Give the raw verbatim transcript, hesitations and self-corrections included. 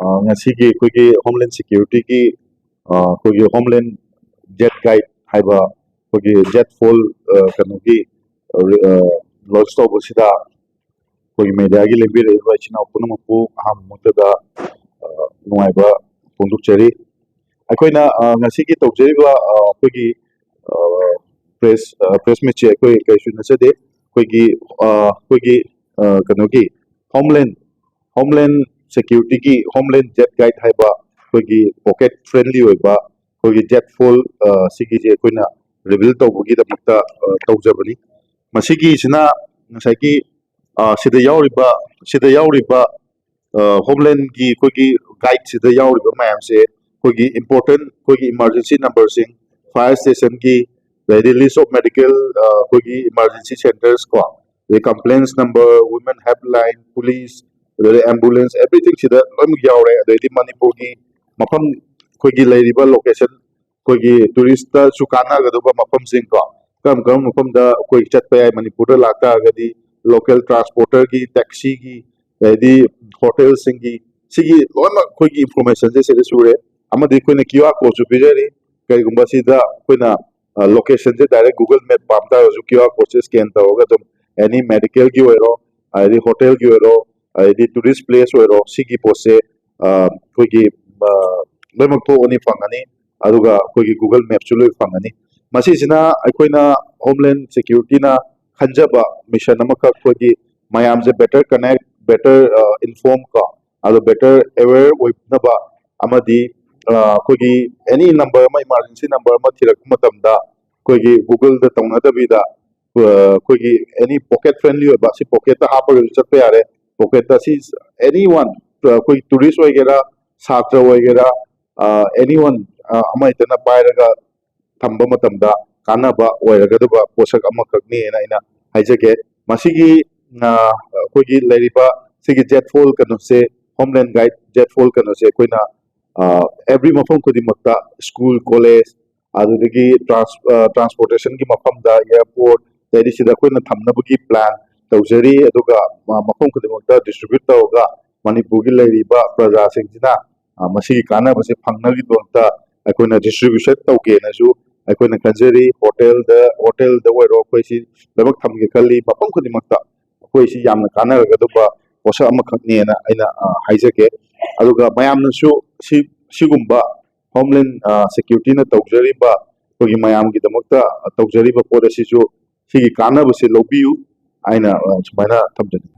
ꯑ, ꯉꯁꯤꯒꯤ ꯑꯩꯈꯣꯏꯒꯤ Homeland Security ꯒꯤ, ꯑ, ꯑꯩꯈꯣꯏꯒꯤ Homeland Jet Guide ꯍꯥꯏꯕ ꯑꯩꯈꯣꯏꯒꯤ ꯖꯦꯠ ꯐꯣꯜ, ꯑ, ꯀꯩꯅꯣꯒꯤ, ꯑ, ꯂꯣꯟꯆ ꯇꯧꯕꯁꯤꯗ ꯑꯩꯈꯣꯏꯒꯤ ꯃꯦꯗꯤꯌꯥꯒꯤ ꯂꯦꯡꯕꯤꯔꯛꯏꯕ ꯏꯆꯤꯟ ꯏꯅꯥꯎ ꯄꯨꯝꯅꯃꯛꯄꯨ ꯑꯍꯥꯟꯕ ꯃꯛꯇꯗ, ꯑ, ꯅꯨꯡꯉꯥꯏꯕ ꯐꯣꯡꯗꯣꯛꯆꯔꯤ꯫ ꯑꯩꯈꯣꯏꯅ, ꯑ, ꯉꯁꯤꯒꯤ ꯇꯧꯖꯔꯤꯕ, ꯑ, ꯑꯩꯈꯣꯏꯒꯤ, ꯑ, ꯄ꯭ꯔꯦꯁ, ꯑ, ꯄ꯭ꯔꯦꯁ ꯃꯤꯠꯁꯦ ꯑꯩꯈꯣꯏ ꯀꯔꯤꯁꯨ ꯅꯠꯆꯗꯦ꯫ ꯑꯩꯈꯣꯏꯒꯤ, ꯑ, ꯑꯩꯈꯣꯏꯒꯤ, ꯑ, ꯀꯩꯅꯣꯒꯤ Homeland, Homeland Security ꯒꯤ Homeland Jet Guide ꯍꯥꯏꯕ ꯑꯩꯈꯣꯏꯒꯤ ꯄꯣꯀꯦꯠ ꯐ꯭ꯔꯦꯟꯂꯤ ꯑꯣꯏꯕ ꯑꯩꯈꯣꯏꯒꯤ ꯖꯦꯠ ꯐꯣꯜ, ꯑ, ꯁꯤꯒꯤꯁꯦ ꯑꯩꯈꯣꯏꯅ ꯔꯤꯚꯤꯜ ꯇꯧꯕꯒꯤꯗꯃꯛꯇ, ꯑ, ꯇꯧꯖꯕꯅꯤ꯫ ꯃꯁꯤꯒꯤꯁꯤꯅ ꯉꯁꯥꯏꯒꯤ, ꯑ, ꯁꯤꯗ ꯌꯥꯎꯔꯤꯕ, ꯁꯤꯗ ꯌꯥꯎꯔꯤꯕ, ꯑ, Homeland ꯒꯤ ꯑꯩꯈꯣꯏꯒꯤ ꯒꯥꯏꯗꯁꯤꯗ ꯌꯥꯎꯔꯤꯕ ꯃꯌꯥꯝꯁꯦ ꯑꯩꯈꯣꯏꯒꯤ ꯏꯝꯄꯣꯔꯇꯦꯟ ꯑꯩꯈꯣꯏꯒꯤ ꯏꯃꯥꯔꯖꯦꯟꯁꯤ ꯅꯝꯕꯔꯁꯤꯡ, ꯐꯥꯌꯔ ꯁ꯭ꯇꯦꯁꯟꯒꯤ, ꯑꯗꯩꯗꯤ list of medical, ꯑ, ꯑꯩꯈꯣꯏꯒꯤ ꯏꯃꯥꯔꯖꯦꯟꯁꯤ ꯁꯦꯟꯇꯔꯁ ꯀꯣ, ꯑꯗꯩ ꯀꯝꯄ꯭ꯂꯦꯟꯁ ꯅꯝꯕꯔ, ꯋꯨꯃꯦꯟ ꯍꯦꯜꯞꯂꯥꯏꯟ, ꯄꯨꯂꯤꯁ, ꯑꯗꯩ ꯑꯦꯝꯕꯨꯂꯦꯟꯁ, ꯑꯦꯚ꯭ꯔꯤꯊꯤꯡ ꯁꯤꯗ ꯂꯣꯏꯅꯃꯛ ꯌꯥꯎꯔꯦ꯫ ꯑꯗꯩꯗꯤ ꯃꯅꯤꯄꯨꯔꯒꯤ ꯃꯐꯝ ꯑꯩꯈꯣꯏꯒꯤ ꯂꯩꯔꯤꯕ ꯂꯣꯀꯦꯁꯟ, ꯑꯩꯈꯣꯏꯒꯤ ꯇꯨꯔꯤꯁꯇꯁꯨ ꯀꯥꯟꯅꯒꯗꯧꯕ ꯃꯐꯝꯁꯤꯡꯀꯣ, ꯀꯔꯝ ꯀꯔꯝꯕ ꯃꯐꯝꯗ ꯑꯩꯈꯣꯏ ꯆꯠꯄ ꯌꯥꯏ, ꯃꯅꯤꯄꯨꯔꯗ ꯂꯥꯛꯇꯥꯔꯒꯗꯤ ꯂꯣꯀꯦꯜ ꯇ꯭ꯔꯥꯟꯁꯄꯣꯔꯇꯔꯒꯤ, ꯇꯦꯛꯁꯤꯒꯤ, ꯑꯗꯩꯗꯤ ꯍꯣꯇꯦꯜꯁꯤꯡꯒꯤ, ꯁꯤꯒꯤ ꯂꯣꯏꯅꯃꯛ ꯑꯩꯈꯣꯏꯒꯤ ꯏꯟꯐꯣꯔꯃꯦꯁꯟꯁꯦ ꯁꯤꯗ ꯁꯨꯔꯦ꯫ ꯑꯃꯗꯤ ꯑꯩꯈꯣꯏꯅ ꯀ꯭ꯌꯨ ꯑꯥꯔ ꯀꯣꯗꯁꯨ ꯄꯤꯖꯔꯤ꯫ ꯀꯔꯤꯒꯨꯝꯕ ꯁꯤꯗ ꯑꯩꯈꯣꯏꯅ, ꯑ, ꯂꯣꯀꯦꯁꯟꯁꯦ ꯗꯥꯏꯔꯦꯛ ꯒꯨꯒꯜ ꯃꯦꯞ ꯄꯥꯝ ꯇꯥꯔꯒꯁꯨ ꯀ꯭ꯌꯨ ꯑꯥꯔ ꯀꯣꯗꯁꯦ ꯁ꯭ꯀꯦꯟ ꯇꯧꯔꯒ ꯑꯗꯨꯝ ꯑꯦꯅꯤ ꯃꯦꯗꯤꯀꯦꯜꯒꯤ ꯑꯣꯏꯔꯣ, ꯑꯗꯩꯗꯤ ꯇꯨꯔꯤꯁ ꯄ꯭ꯂꯦꯁ ꯑꯣꯏꯔꯣ, ꯁꯤꯒꯤ ꯄꯣꯠꯁꯦ, ꯑ, ꯑꯩꯈꯣꯏꯒꯤ, ꯑ, ꯂꯣꯏꯅꯃꯛ ꯊꯣꯛꯑꯅꯤ, ꯐꯪꯉꯅꯤ꯫ ꯑꯗꯨꯒ ꯑꯩꯈꯣꯏꯒꯤ ꯒꯨꯒꯜ ꯃꯦꯞꯁꯨ ꯂꯣꯏ ꯐꯪꯉꯅꯤ꯫ ꯃꯁꯤꯁꯤꯅ ꯑꯩꯈꯣꯏꯅ ꯍꯣꯝꯂꯦꯟ ꯁꯦꯀ꯭ꯌꯨꯔꯤꯇꯤꯅ ꯈꯟꯖꯕ ꯃꯤꯁꯟ ꯑꯃꯈꯛ, ꯑꯩꯈꯣꯏꯒꯤ ꯃꯌꯥꯝꯁꯦ ꯕꯦꯇꯔ ꯀꯅꯦꯛ, ꯕꯦꯇꯔ ꯏꯟꯐꯣꯔꯝ ꯀꯣ, ꯑꯗꯣ ꯕꯦꯇꯔ ꯑꯦꯋꯦꯌꯔ ꯑꯣꯏꯅꯕ ꯑꯃꯗꯤ, ꯑ, ꯑꯩꯈꯣꯏꯒꯤ ꯑꯦꯅꯤ ꯅꯝꯕꯔ ꯑꯃ, ꯏꯃꯥꯔꯖꯦꯟꯁꯤ ꯅꯝꯕꯔ ꯑꯃ ꯊꯤꯔꯛꯄ ꯃꯇꯝꯗ ꯑꯩꯈꯣꯏꯒꯤ ꯒꯨꯒꯜꯗ ꯇꯧꯅꯗꯕꯤꯗ, ꯑ, ꯑꯩꯈꯣꯏꯒꯤ ꯑꯦꯅꯤ ꯄꯣꯀꯦꯠ ꯐ꯭ꯔꯦꯟꯂꯤ ꯑꯣꯏꯕ, ꯁꯤ ꯄꯣꯀꯦꯠꯇ ꯍꯥꯞꯄꯒꯁꯨ ꯆꯠꯄ ꯌꯥꯔꯦ꯫ ꯄꯣꯀꯦꯠꯇ ꯁꯤ ꯑꯦꯅꯤ ꯋꯥꯟ, ꯑꯩꯈꯣꯏ ꯇꯨꯔꯤꯁ ꯑꯣꯏꯒꯦꯔꯥ, ꯁꯥꯇ꯭ꯔ ꯑꯣꯏꯒꯦꯔꯥ, ꯑꯦꯅꯤ ꯋꯥꯟ ꯑꯃ ꯍꯦꯛꯇꯅ ꯄꯥꯏꯔꯒ ꯊꯝꯕ ꯃꯇꯝꯗ ꯀꯥꯟꯅꯕ ꯑꯣꯏꯔꯒꯗꯕ ꯄꯣꯠꯁꯛ ꯑꯃꯈꯛꯅꯦꯅ ꯑꯩꯅ ꯍꯥꯏꯖꯒꯦ꯫ ꯃꯁꯤꯒꯤ, ꯑ, ꯑꯩꯈꯣꯏꯒꯤ ꯂꯩꯔꯤꯕ ꯁꯤꯒꯤ ꯖꯦꯠ ꯐꯣꯜ ꯀꯩꯅꯣꯁꯦ, ꯍꯣꯝꯂꯦꯟ ꯒꯥꯏꯗ ꯖꯦꯠ ꯐꯣꯜ ꯀꯩꯅꯣꯁꯦ ꯑꯩꯈꯣꯏꯅ, ꯑ, ꯑꯦꯕ꯭ꯔꯤ ꯃꯐꯝ ꯈꯨꯗꯤꯡꯃꯛꯇ, ꯁ꯭ꯀꯨꯜ, ꯀꯣꯂꯦꯖ, ꯑꯗꯨꯗꯒꯤ ꯇ꯭ꯔꯥꯟꯁ-, ꯑ, ꯇ꯭ꯔꯥꯟꯁꯄꯣꯔꯇꯦꯁꯟꯒꯤ ꯃꯐꯝꯗ, ꯑꯦꯌꯥꯔꯄꯣꯔꯠ, ꯑꯗꯩꯗꯤ ꯁꯤꯗ ꯑꯩꯈꯣꯏꯅ ꯊꯝꯅꯕꯒꯤ ꯄ꯭ꯂꯥꯟ ꯇꯧꯖꯔꯤ꯫ ꯑꯗꯨꯒ ꯃ-, ꯃꯐꯝ ꯈꯨꯗꯤꯡꯃꯛꯇ ꯗꯤꯁꯇ꯭ꯔꯤꯕ꯭ꯌꯨꯠ ꯇꯧꯔꯒ ꯃꯅꯤꯄꯨꯔꯒꯤ ꯂꯩꯔꯤꯕ ꯄ꯭ꯔꯖꯥꯁꯤꯡꯁꯤꯅ ꯑ, ꯃꯁꯤꯒꯤ ꯀꯥꯟꯅꯕꯁꯦ ꯐꯪꯅꯕꯒꯤꯗꯃꯛꯇ ꯑꯩꯈꯣꯏꯅ ꯗꯤꯁꯇ꯭ꯔꯤꯕ꯭ꯌꯨꯁꯟ ꯇꯧꯒꯦꯅꯁꯨ ꯑꯩꯈꯣꯏꯅ ꯈꯟꯖꯔꯤ꯫ ꯍꯣꯇꯦꯜꯗ ꯍꯣꯇꯦꯜꯗ ꯑꯣꯏꯔꯣ, ꯑꯩꯈꯣꯏ ꯁꯤ ꯂꯣꯏꯅꯃꯛ ꯊꯝꯒꯦ ꯈꯜꯂꯤ꯫ ꯃꯐꯝ ꯈꯨꯗꯤꯡꯃꯛꯇ ꯑꯩꯈꯣꯏ ꯁꯤ ꯌꯥꯝꯅ ꯀꯥꯟꯅꯔꯒꯗꯕ ꯄꯣꯠꯁꯛ ꯑꯃꯈꯛꯅꯦꯅ ꯑꯩꯅ ꯑ, ꯍꯥꯏꯖꯒꯦ꯫ ꯑꯗꯨꯒ ꯃꯌꯥꯝꯅꯁꯨ ꯁꯤ ꯁꯤꯒꯨꯝꯕ ꯍꯣꯝꯂꯦꯟ ꯁꯦꯀ꯭ꯌꯨꯔꯤꯇꯤꯅ ꯇꯧꯖꯔꯤꯕ, ꯑꯩꯈꯣꯏꯒꯤ ꯃꯌꯥꯝꯒꯤꯗꯃꯛꯇ ꯇꯧꯖꯔꯤꯕ ꯄꯣꯠ ꯑꯁꯤꯁꯨ ꯁꯤꯒꯤ ꯀꯥꯟꯅꯕꯁꯦ ꯂꯧꯕꯤꯌꯨ ꯍꯥꯏꯅ ꯑ, ꯁꯨꯃꯥꯏꯅ ꯊꯝꯖꯅꯤꯡꯉꯤ꯫